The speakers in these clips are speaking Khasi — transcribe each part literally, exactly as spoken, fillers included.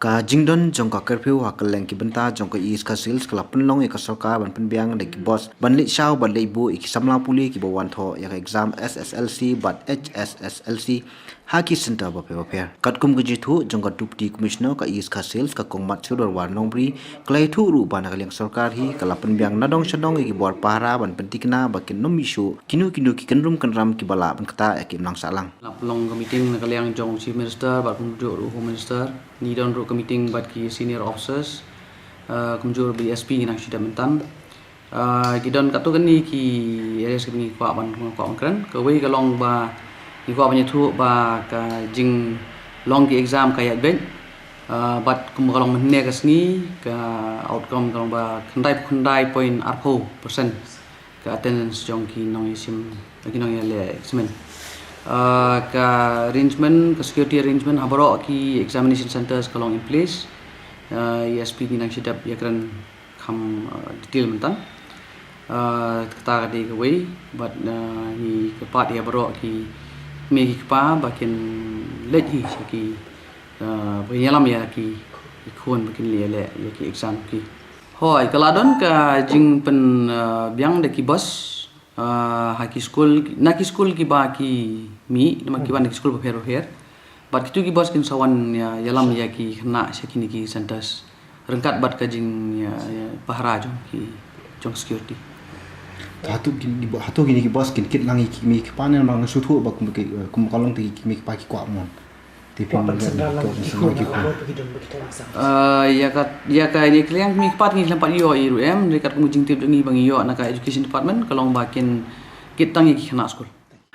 Ka jingdon jong ka curfew ha kylleng ki bynta jong ka East Khasi Hills ka la pynlong ïa ka sorkar ban pynbiang da ki bos ban leit shaw bad leit buh ïa ki samla pule kiba wan thoh ïa ka exam S S L C bad H S S L C ha ki centre bapher bapher. Katkum ka jingïathuh jong ka Deputy Commissioner ka East Khasi Hills, ka Kong Matthew Dorwar Nongbri, ka la ïathuh ruh ba na ka liang sorkar hi ka la pynbiang nadong shadong ïa ki bor pahara ban pyntikna ba kin ym ïoh shuh kino kino ki kynrum kynram kiba lah ban ktah ïa ka imlang sahlang. La pynlong ka meeting na ka liang jong Chief Minister bad kumjuh ruh Home Minister. Ngi don ruh ka meeting bad ki senior officers, uh, kumjuh ruh bad S P ngi nang shu dep mynta. Uh, ki don katto katne ki areas kiba ngi kwah ban, kwah ban kren. Kawei ka long ba ngi kwah ban ïathuh ba ka jinglong ki exam ka ïaid beit. Uh, bad kumba ka long mynne ka sngi, ka outcome ka long ba khyndai, khyndai point arphew percent ka attendance jong ki nongïasim, ki nongïaleh exam. Uh, ka arrangement, ka security arrangement ha baroh ki examination centres ka long in place. Uh, ïa S P ngi nang shu dep ïakren kham, uh, detail mynta. Uh, kata ka dei kawei, bad, uh, ngi kyrpad ïa baroh ki kmie ki kpa ba kin leit hi sha ki, uh, ba kin ïalam ïa ki, ki khun ba kin leit ïaleh ïa ki exam ki. Hooid, ka la don ka jingpyn, uh, biang da ki bos, uh, ha ki skul, na ki skul kiba ki mih, namar ki wan na ki skul bapher bapher. Bad kitu ki bos kin sa wan ïa, ïalam ïa ki khynnah sha kine ki centres ryngkat bad ka jing, ïa, ïa, pahara jong ki, jong security. Hato kine ki bo-, hato kine ki bos kin kit lang ïa ki kmie ki kpa ne, namar nga shu ïathuh ba kum ki, kum ka long te ki kmie ki kpa ki kwah mon. Te phin, kwah ban sendal lang ki khun, ki khun. Uh, ïa ka, ïa ka, ïa ka liang kmie ki kpa ngi khlem pat ïoh ïa ruh em, hynrei katkum ka jingtip jong ngi ba ngi ïoh na ka education department ka long ba kin kit tang ïa ki khynnah skul.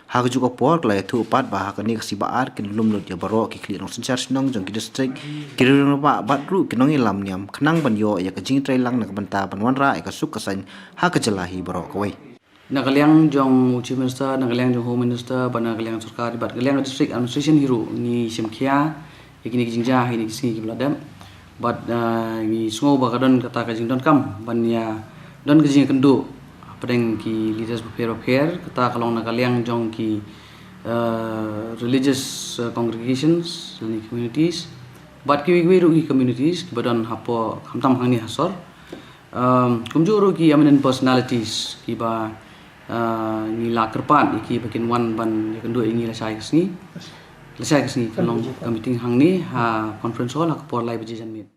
Ha kajuh ka por ka la ïathuh pat ba ha kane ka sngi Baar kin lum lut ïa baroh ki khlieh nongsynshar shnong jong ki district, ki riew rangbah bad ruh ki nongïalam niam khnang ban ïoh ïa ka jingïatreilang na ka bynta ban wanrah ïa ka suk ka saiñ ha ka jylla hi baroh kawei. Na ka liang jong u Chief Minister, na ka liang jong Home Minister bad na ka liang sorkar bad ka liang district administration hi ruh ngi shim khia ïa kine ki jingjia ha kine ki sngi kiba la dep. Bad, uh, ngi sngew ba ka don kata ka jingdonkam ban ïa don ka jingïakynduh hapdeng ki leaders bapher bapher, kata ka long na ka liang jong ki, uh, religious, uh, congregations lane communities bad kiwei kiwei ruh ki communities kiba don hapoh khamtam hangne ha sor. Um, kumjuh ruh ki eminent personalities kiba, uh, ngi la kyrpad ïa ki ba kin wan ban ïakynduh ïa ngi lashai ka sngi. Lashai ka sngi ka long ka meeting hangne ha conference hall ha ka por lai baje janmiet.